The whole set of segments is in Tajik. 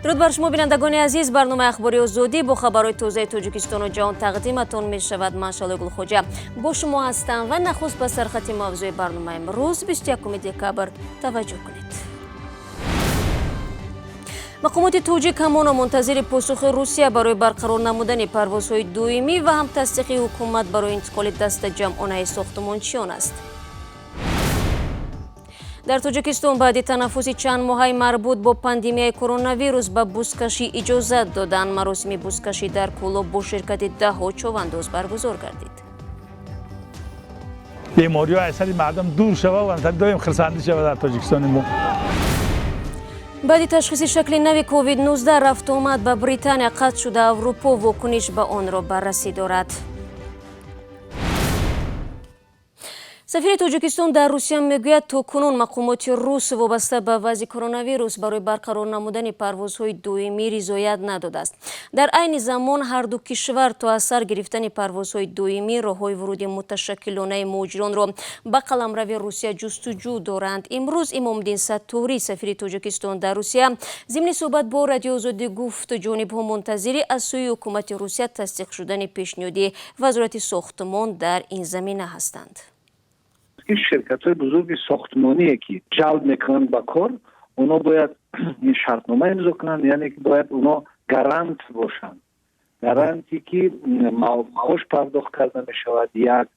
Дуруд бар шумо, бинандагони азиз. Барномаи Ахбори Озодӣ бо хабарҳои тозаи Тоҷикистону ҷаҳон тақдиматон мешавад. Ман Шалои Гулхоҷа бо шумо ҳастам ва нахуст ба сархати мавзӯи барномаи имрӯз, 21 декабр, таваҷҷӯҳ кунед. Мақомоти тоҷик ҳамоно мунтазири посухи Русия барои барқарор намудани парвозҳои доимӣ ва ҳам тасдиқи ҳукумат барои интиқоли дастаҷамъонаи сохтумончиён аст. Дар Тоҷикистон баъди танаффуси чанд моҳаи марбут бо пандемияи коронавирус ба бузкашӣ иҷозат доданд. Маросими бузкашӣ дар Кӯлоб бо ширкати даҳҳо човандоз баргузор гардид. Бемориҳо аз сари мардум дур шава ва доим хирсандӣ шава дар Тоҷикистони мо. Баъди ташхиси шакли нави COVID-19 рафтуомад ба Британия қатъ шуда, Аврупо вокуниш ба онро баррасӣ дорад. Сафири Тоҷикистон дар Русия мегӯяд, то кунун мақомоти рус вобаста ба вазъи коронавирус барои барқарор намудани парвозҳои доимӣ ризоят надодааст. Дар айни замон ҳарду кишвар то аз сар гирифтани парвозҳои доимӣ роҳҳои вуруди муташаккилонаи муҳоҷиронро ба қаламрави Русия ҷустуҷӯ доранд. Имрӯз Имомдин Сатторӣ, сафири Тоҷикистон дар Русия, зимни суҳбат бо Радиои Озодӣ гуфт, ҷонибҳо мунтазири аз сӯи ҳукумати Русия тасдиқ шудани пешниҳоди Вазорати сохтмон дар ин замина ҳастанд. Ширкатҳои бузурги сохтмоние, ки ҷалб мекунанд ба кор, онҳо бояд ин шартнома имзо кунанд, яъне ки бояд онҳо гарант бошанд, гаранте ки маош пардохт карда мешавад, як,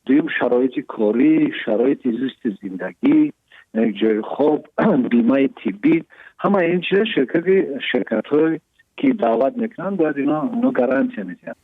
дуюм, шароити корӣ, шароити зисти зиндагӣ, ҷои хоб, бимаи тиббӣ, ҳамаи ин чиза ширкатҳое ки даъват мекунанд, бояд ино гарантия медиҳанд.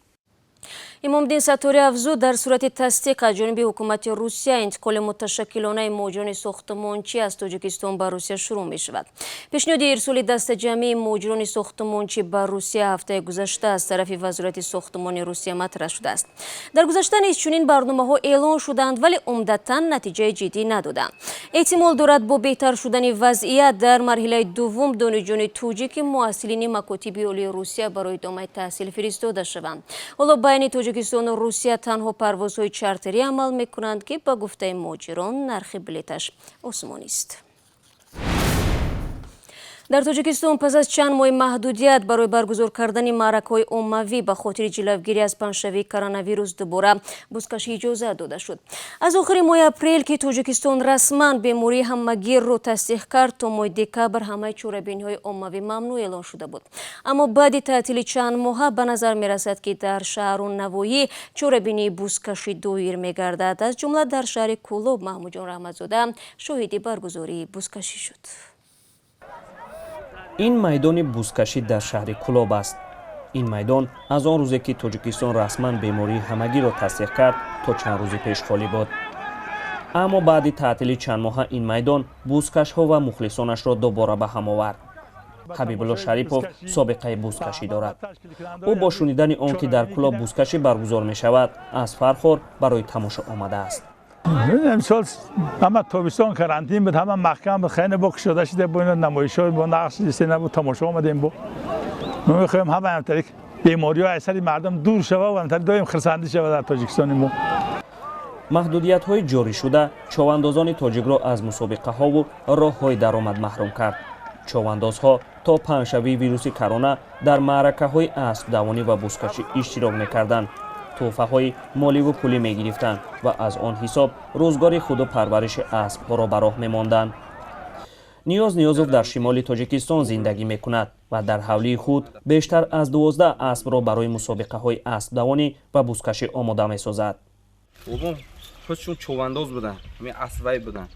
Имомдин Сатторӣ афзуд, дар сурати тасдиқ аз ҷониби ҳукумати Русия интиқоли муташаккилонаи муҳоҷирони сохтмончӣ аз Тоҷикистон ба Русия шурӯъ мешавад. Пешниҳоди ирсоли дастаҷамъии муҳоҷирони сохтмончӣ ба Русия ҳафтаи гузашта аз тарафи Вазорати сохтмони Русия матраҳ шудааст. Дар гузашта низ чунин барномаҳо эълон шуданд, вале умдатан натиҷаи ҷиддӣ надоданд. Эҳтимол дорад, бо беҳтар шудани вазъият дар марҳилаи дуввум донишҷӯёни тоҷики муҳассилини макотиби олии Русия барои идомаи таҳсил фиристода шаванд. Ҳоло байни Тоҷикистону Русия танҳо парвозҳои чартерӣ амал мекунанд, ки ба гуфтаи муҳоҷирон нархи билеташ осмонист. Дар Тоҷикистон пас аз чанд моҳи маҳдудият барои баргузор кардани маъракаҳои оммавӣ ба хотири ҷилавгирӣ аз паҳншавии коронавирус дубора бузкашӣ иҷозат дода шуд. Аз охири моҳи апрел, ки Тоҷикистон расман бемории ҳамагирро тасдиқ кард, то моҳи декабр ҳамаи чорабиниҳои оммавӣ мамнӯъ эълон шуда буд. Аммо баъди таътили чанд моҳа ба назар мерасад, ки дар шаҳру навоҳӣ чорабинии бузкашӣ доир мегардад. Аз ҷумла дар шаҳри Кӯлоб. Маҳмудҷон Раҳматзода шоҳиди баргузории бузкашӣ шуд. Ин майдони бузкашӣ дар шаҳри Кӯлоб аст. Ин майдон аз он рӯзе, ки Тоҷикистон расман бемории ҳамагиро тасдиқ кард, то чанд рӯзи пеш холӣ буд. Аммо баъди таътили чандмоҳа ин майдон бузкашҳо ва мухлисонашро дубора ба ҳам овард. Ҳабибулло Шарипов собиқаи бузкашӣ дорад. Ӯ бо шунидани он, ки дар Кӯлоб бузкашӣ баргузор мешавад, аз Фархор барои тамошо омадааст. Имсол ҳама тобистон карантин буд, ҳама маҳкам буд, хеле бо кушода шуда, бо ино намоишҳо бо нақш сена бо тамошо омадем. Бо мо мехоҳем ҳама ҳамтари бемориҳо аз сари мардум дур шава ва ҳамтари доим хирсандӣ шава дар Тоҷикистони мо. Маҳдудиятҳои ҷорӣшуда човандозони тоҷикро аз мусобиқаҳову роҳҳои даромад маҳрум кард. Човандозҳо то паҳншавии вируси корона дар маъракаҳои аспдавонӣ ва бузкашӣ иштирок мекарданд, тӯҳфаҳои моливу пулӣ мегирифтанд ва аз он ҳисоб рӯзгори худу парвариши аспҳоро ба роҳ мемонданд. Ниёз Ниёзов дар шимоли Тоҷикистон зиндагӣ мекунад ва дар ҳавлии худ бештар аз 12 аспро барои мусобиқаҳои аспдавонӣ ва бузкашӣ омода месозад. Бобом худшон човандоз буданд, ҳамин аспвай буданд,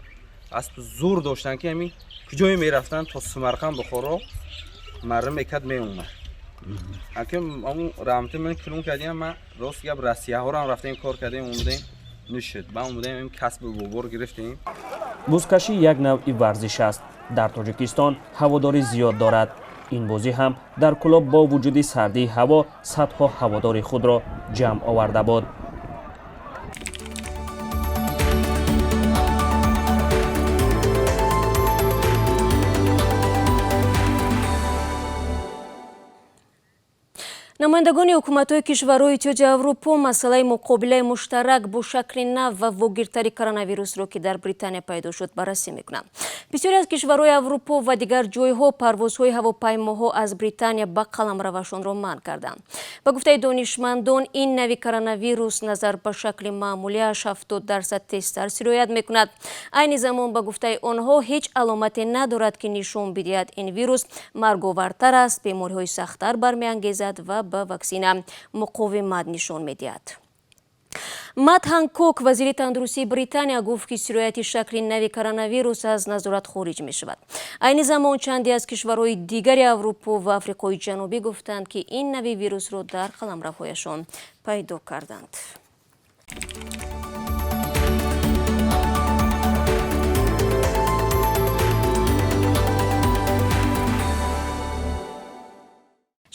асп зур доштанд, ки ҳамин куҷое мерафтанд, то Самарқанд, Бухоро марра мекард, меомад. Аки ҳамун раҳмати ман кунун кардем, ман рост гап, Россияҳоро ҳам рафтем, кор кардем, омадем, нишид, ба омадем, ин касби боборо гирифтем. Бузкашӣ як навъи варзиш аст. Дар Тоҷикистон ҳаводорӣ зиёд дорад. Ин бозӣ ҳам дар Кӯлоб бо вуҷуди сардии ҳаво садҳо ҳаводори худро ҷамъ оварда буд. Намояндагони ҳукуматҳои кишварҳои Иттиҳоди Аврупо масъалаи муқобилаи муштарак бо шакли нав ва вогиртари коронавирусро, ки дар Британия пайдо шуд, баррасӣ мекунанд. Бисёре аз кишварҳои Аврупо ва дигар ҷойҳо парвозҳои ҳавопаймоҳо аз Британия ба қаламравашонро манъ карданд. Ба гуфтаи донишмандон, ин нави коронавирус назар ба шакли маъмулиаш 70% тезтар сироят мекунад. Айни замон, ба гуфтаи онҳо, ҳеҷ аломате надорад, ки нишон бидиҳад ин вирус марговартар аст, бемориҳои сахттар бармеангезад ва ба ваксина муқовимат нишон медиҳад. Мат Ҳанкок, вазири тандурустии Британия, гуфт, ки сирояти шакли нави коронавирус аз назорат хориҷ мешавад. Айни замон чанде аз кишварҳои дигари Аврупо ва Африқои Ҷанубӣ гуфтанд, ки ин нави вирусро дар қаламравҳояшон пайдо карданд.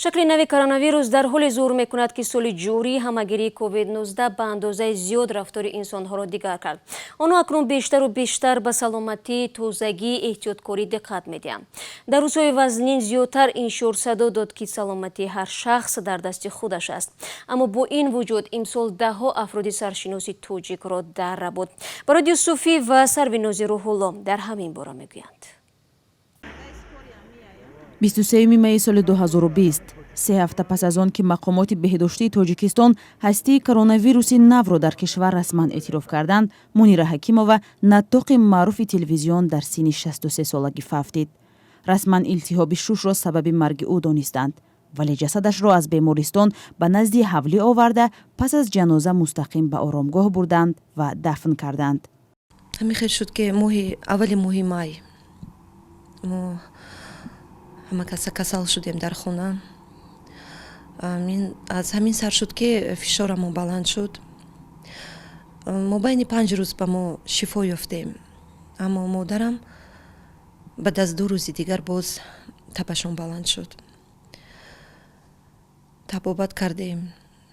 Шакли нави коронавирус дар ҳоле зуҳур мекунад, ки соли ҷории ҳамагирии COVID-19 ба андозаи зиёд рафтори инсонҳоро дигар кард. Онҳо акнун бештару бештар ба саломатӣ, тозагӣ, эҳтиёткорӣ диққат медиҳанд. Дар рӯзҳои вазнин зиёдтар ин шиор садо дод, ки саломатии ҳар шахс дар дасти худаш аст. Аммо бо ин вуҷуд имсол даҳҳо афроди саршиноси тоҷикро дар рабуд. Бароди Юсуфӣ ва Сарвинози Рӯҳулло дар ҳамин бора мегӯянд. 23 майи соли 2020, 3 ҳафта пас аз он ки мақомоти беҳдоштии Тоҷикистон ҳастии коронавируси навро дар кишвар расман эътироф карданд, Мунира Ҳакимова, наттоқи маъруфи телевизион, дар синни 63 солагӣ фавтид. Расман илтиҳоби шушро сабаби марги ӯ донистанд, вале ҷасадашро аз бемористон ба назди ҳавлӣ оварда, пас аз ҷаноза мустақим ба оромгоҳ бурданд ва дафн карданд. Ҳамин хел шуд, ки моҳи аввали моҳи май мо ҳама каса касал шудем дар хона. Аз ҳамин сар шуд, ки фишорамо баланд шуд. Мобайни 5 рӯз ба мо шифо ёфтем, аммо модарам баъд аз 2 рӯзи дигар боз табашон баланд шуд. Табобат кардем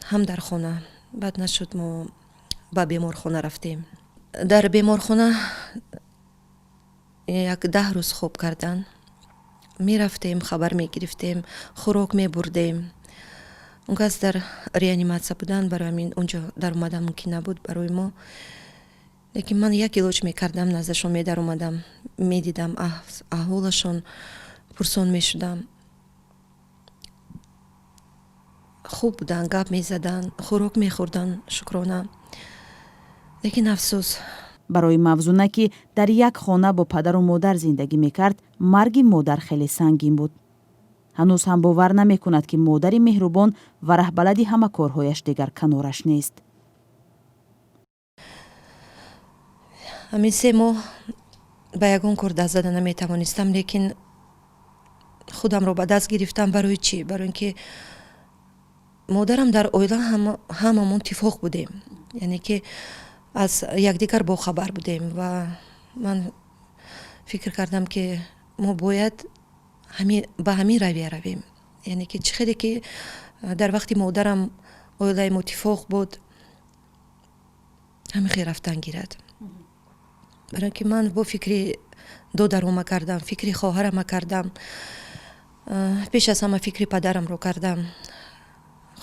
ҳам дар хона, баъд нашуд, мо ба беморхона рафтем. Дар беморхона як 10 рӯз хоб кардан. Мерафтем, хабар мегирифтем, хӯрок мебурдем. Он кас дар реаниматсия буданд, барои ҳамин унҷо даромадан мумкин набуд барои мо, лекин ман як илоҷ мекардам, наздашон медаромадам, медидам аҳволашон, пурсон мешудам. Хуб буданд, гап мезаданд, хӯрок мехӯрданд, шукрона, лекин афсӯс. Барои Мавзуна, ки дар як хона бо падару модар зиндагӣ мекард, марги модар хеле сангин буд. Ҳанӯз ҳам бовар намекунад, ки модари меҳрубон ва раҳбалади ҳама корҳояш дигар канораш нест. Ҳамин 3 моҳ ба ягон кор даст зада наметавонистам, лекин худамро ба даст гирифтам. Барои чӣ? Барои ин ки модарам дар оила ҳамамон тифоқ будем, яъне ки аз якдигар бохабар будем, ва ман фикр кардам, ки мо бояд ба ҳамин равия равем, яъне ки чӣ хеле ки дар вақти модарам оилаи мо тифоқ буд, ҳамин хел рафтан гирад. Барои ки ман бо фикри додарома кардам, фикри хоҳарама кардам, пеш аз ҳама фикри падарамро кардам.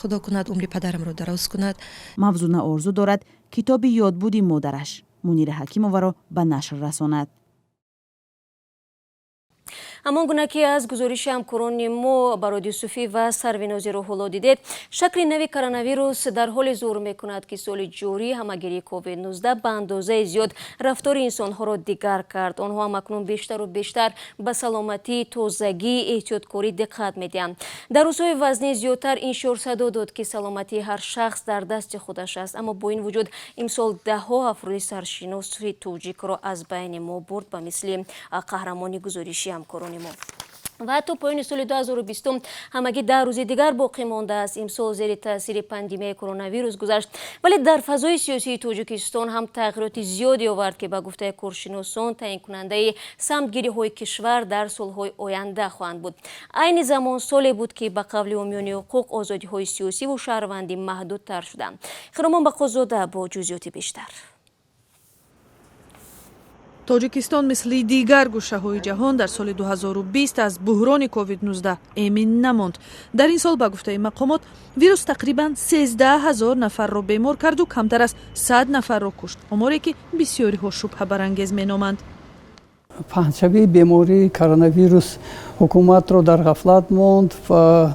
Худо кунад, умри падарамро дароз кунад. Мавзуна орзу дорад, китоби ёдбуди модараш Мунира Ҳакимоваро ба нашр расонад. Ҳамон гуна ки аз гузориши ҳамкорони мо Барод Юсуфӣ ва Сарвинози Рӯҳулло дидед, шакли нави коронавирус дар ҳоле зуҳур мекунад, ки соли ҷории ҳамагирии COVID-19 ба андозаи зиёд рафтори инсонҳоро дигар кард. Онҳо ҳам акнун бештару бештар ба саломатӣ, тозагӣ, эҳтиёткорӣ диққат медиҳанд. Дар рӯзҳои вазнин зиёдтар ин шиор садо дод, ки саломатии ҳар шахс дар дасти худаш аст. Аммо бо ин вуҷуд имсол даҳҳо афроди саршиноси тоҷикро аз байни мо бурд, ба мисли қаҳрамони гузориши ҳамкорони мо. Ва то поёни соли 2020 ҳамагӣ 10 рӯзи дигар боқӣ мондааст. Имсол зери таъсири пандемияи коронавирус гузашт, вале дар фазои сиёсии Тоҷикистон ҳам тағйироти зиёде овард, ки ба гуфтаи коршиносон таъинкунандаи самтгириҳои кишвар дар солҳои оянда хоҳанд буд. Айни замон соле буд, ки ба қавли ҳомиёни ҳуқуқ озодиҳои сиёсиву шаҳрвандӣ маҳдудтар шуданд. Хиромон Бақозода бо ҷузъиёти бештар. Тоҷикистон мисли дигар гӯшаҳои ҷаҳон дар соли 2020 аз буҳрони COVID-19 эмин намонд. Дар ин сол, ба гуфтаи мақомот, вирус тақрибан 13 ҳазор нафарро бемор карду камтар аз 100 нафарро кушт, оморе ки бисёриҳо шубҳабарангез меноманд. Паҳншавии бемории коронавирус ҳукуматро дар ғафлат монд ва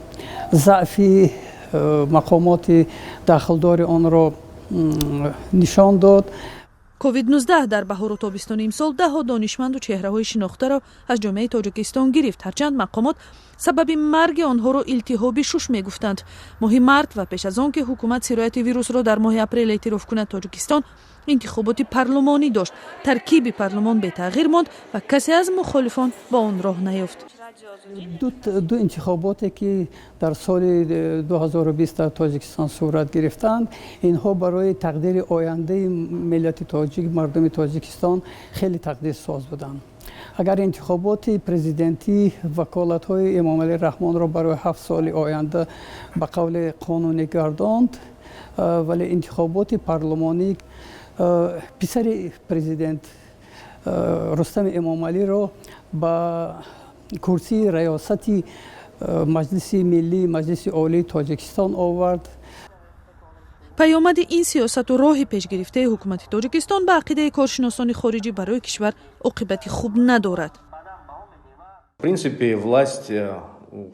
заъфи мақомоти дахлдори онро нишон дод. COVID-19 дар баҳору тобистони имсол даҳҳо донишманду чеҳраҳои шинохтаро аз ҷомеаи Тоҷикистон гирифт, ҳарчанд мақомот сабаби марги онҳоро илтиҳоби шуш мегуфтанд. Моҳи март ва пеш аз он ки ҳукумат сирояти вирусро дар моҳи апрел эътироф кунад, Тоҷикистон интихоботи парлумонӣ дошт. Таркиби парлумон бетағйир монд ва касе аз мухолифон ба он роҳ наёфт. Ду интихоботе ки дар соли 2020 дар Тоҷикистон сурат гирифтанд, инҳо барои тақдири ояндаи миллати тоҷик, мардуми Тоҷикистон хеле тақдирсоз буданд. Агар интихоботи президентӣ ваколатҳои Эмомалӣ Раҳмонро барои 7 соли оянда ба қавли қонунӣ гардонд, вале интихоботи парлумонӣ писари президент Рустами Эмомалиро ба курсии раёсати Маҷлиси миллӣ, Маҷлиси Олии Тоҷикистон овард. Паёмади ин сиёсату роҳи пешгирифтаи ҳукумати Тоҷикистон, ба ақидаи коршиносони хориҷӣ, барои кишвар оқибати хуб надорад. В принципе, власть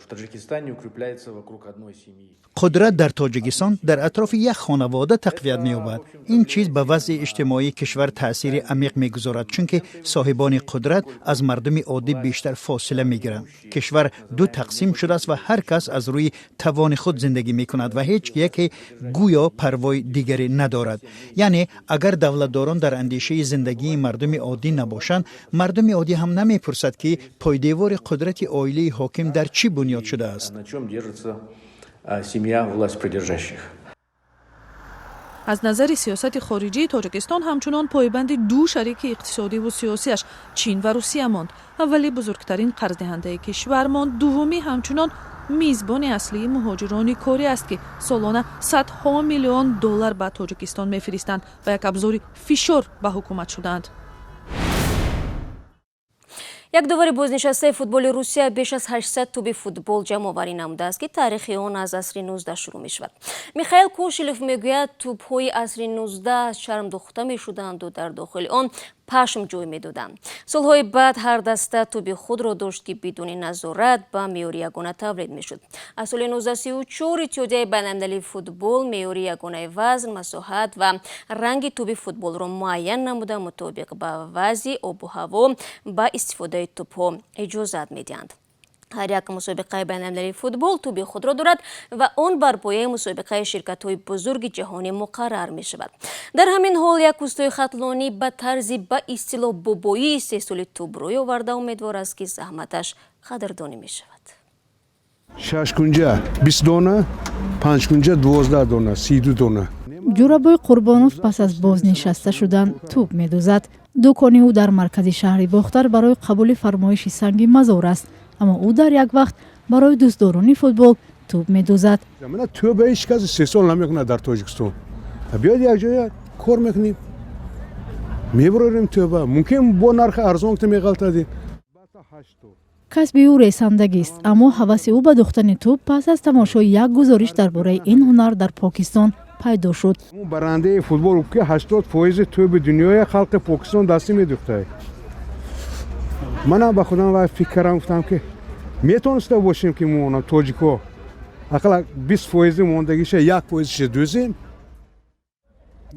в Таджикистане укрепляется вокруг одной семьи. Қудрат дар Тоҷикистон дар атрофи як хонавода тақвият меёбад. Ин чиз ба вазъи иҷтимоии кишвар таъсири амиқ мегузорад, чунки соҳибони қудрат аз мардуми оддӣ бештар фосила мегиранд. Кишвар ду тақсим шудааст ва ҳар кас аз рӯи тавони худ зиндагӣ мекунад ва ҳеҷ яке гӯё парвои дигаре надорад. Яъне агар давлатдорон дар андешаи зиндагии мардуми оддӣ набошанд, мардуми оддӣ ҳам намепурсад, ки пойдевори қудрати оилаи ҳоким дар чӣ бунёд шудааст. На чем держится семья власть предержащих. Аз назари сиёсати хориҷии, Тоҷикистон ҳамчунон пойбанди ду шарики иқтисодиву сиёсиаш, Чин ва Русия, монд. Аввалӣ бузургтарин қарздиҳандаи кишвар монд, дуввумӣ ҳамчунон мизбони аслии муҳоҷирони корӣ аст, ки солона садҳо миллион доллар ба Тоҷикистон мефиристанд ва як абзори фишор ба ҳукумат шудаанд. Як довари бознишастаи футболи Русия беш аз 800 тӯби футбол ҷамъоварӣ намудааст, ки таърихи он аз асри 19 шурӯъ мешавад. Михаил Кошелев мегӯяд, тӯбҳои асри 19 аз чарм духта мешуданду дар дохили он пашм ҷой медоданд. Солҳои баъд ҳар даста тӯби худро дошт, ки бидуни назорат ба меъёри ягона тавлид мешуд. Аз соли 1934 Иттиҳодияи байналмилалии футбол меъёри ягонаи вазн, масоҳат ва ранги тӯби футболро муайян намуда, мутобиқ ба вазъи обу ҳаво ба истифодаи тӯбҳо иҷозат медиҳанд. Ҳар як мусобиқаи байналмилалии футбол тӯби худро дорад ва он бар пояи мусобиқаи ширкатҳои бузурги ҷаҳонӣ муқаррар мешавад. Дар ҳамин ҳол як устои хатлонӣ ба тарзи ба истилоҳ бобоӣ истеҳсоли тӯб рӯй оварда, умедвор аст, ки заҳматаш қадрдонӣ мешавад. Шашкунҷа 20 дона, панҷкунҷа 12 дона, 32 дона. Ҷурабой Қурбонов пас аз бознишаста шудан тӯб медӯзад. Дукони ӯ дар маркази шаҳри Бохтар барои қабули фармоиши санги мазор аст, аммо ӯ дар як вақт барои дӯстдорони футбол тӯб медӯзад. Тӯба ҳеҷ кас истеҳсол намекунад дар Тоҷикистон. Биёд, якҷоя кор мекунем, мебарорем тӯба, мумкин бо нархи арзон меғалтадем. Касби ӯ ресандагист, аммо ҳаваси ӯ ба духтани тӯб пас аз тамошои як гузориш дар бораи ин ҳунар дар Покистон пайдо шуд. Барандаи футбол ки 80 фоизи тӯби дунёя халқи Покистон дастӣ медухтад. Манам ба худам вай фикр кардам, гуфтам, ки метавониста бошем, ки мо тоҷико ақалла 20 фоизи мондагиша, 1 фоизиша дӯзем.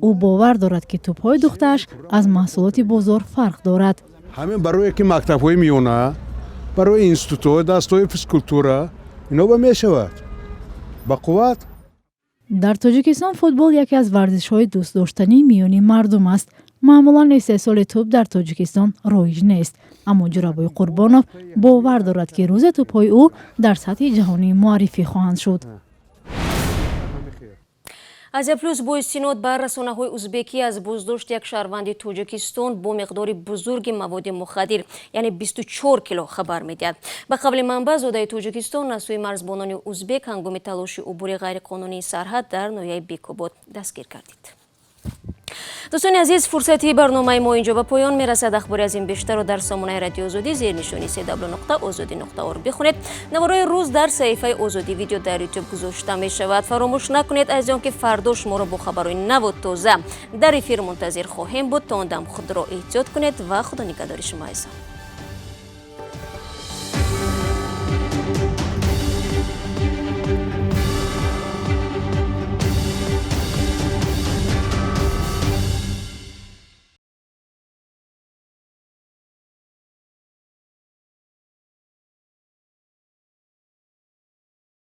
Ӯ бовар дорад, ки тӯбҳои духтааш аз маҳсулоти бозор фарқ дорад. Ҳамин барое ки мактабҳои миёна, барои институтҳо, дастҳои физкултура, ино ба мешавад ба қувват. Дар Тоҷикистон футбол яке аз варзишҳои дӯстдоштании миёни мардум аст. Маъмулан истеҳсоли тӯб дар Тоҷикистон роиҷ нест, аммо Ҷурабой Қурбонов бовар дорад, ки рӯзе тӯбҳои ӯ дар сатҳи ҷаҳонӣ муаррифӣ хоҳанд шуд. Азия Плюс бо истинод ба расонаҳои узбекӣ аз боздошти як шаҳрванди Тоҷикистон бо миқдори бузурги маводи мухаддир, яъне 24 кило, хабар медиҳад. Ба қавли манбаъ, зодаи Тоҷикистон аз сӯи марзбонони узбек ҳангоми талоши убури ғайриқонунии сарҳад дар ноҳияи Бекобод дастгир гардид. Дӯстони азиз, фурсати барномаи мо инҷо ба поён мерасад. Ахбори аз ин бештарро дар сомонаи Радиои Озодӣ зери нишони cw.ozodi.org бихонед. Наворои рӯз дар саҳифаи Озодӣ Видео дар Ютуб гузошта мешавад. Фаромӯш накунед, азизон, ки фардо шуморо бо хабарҳои наву тоза дар эфир мунтазир хоҳем буд. То он дам худро эҳтиёт кунед ва Худо нигаҳдори шумо, азизон.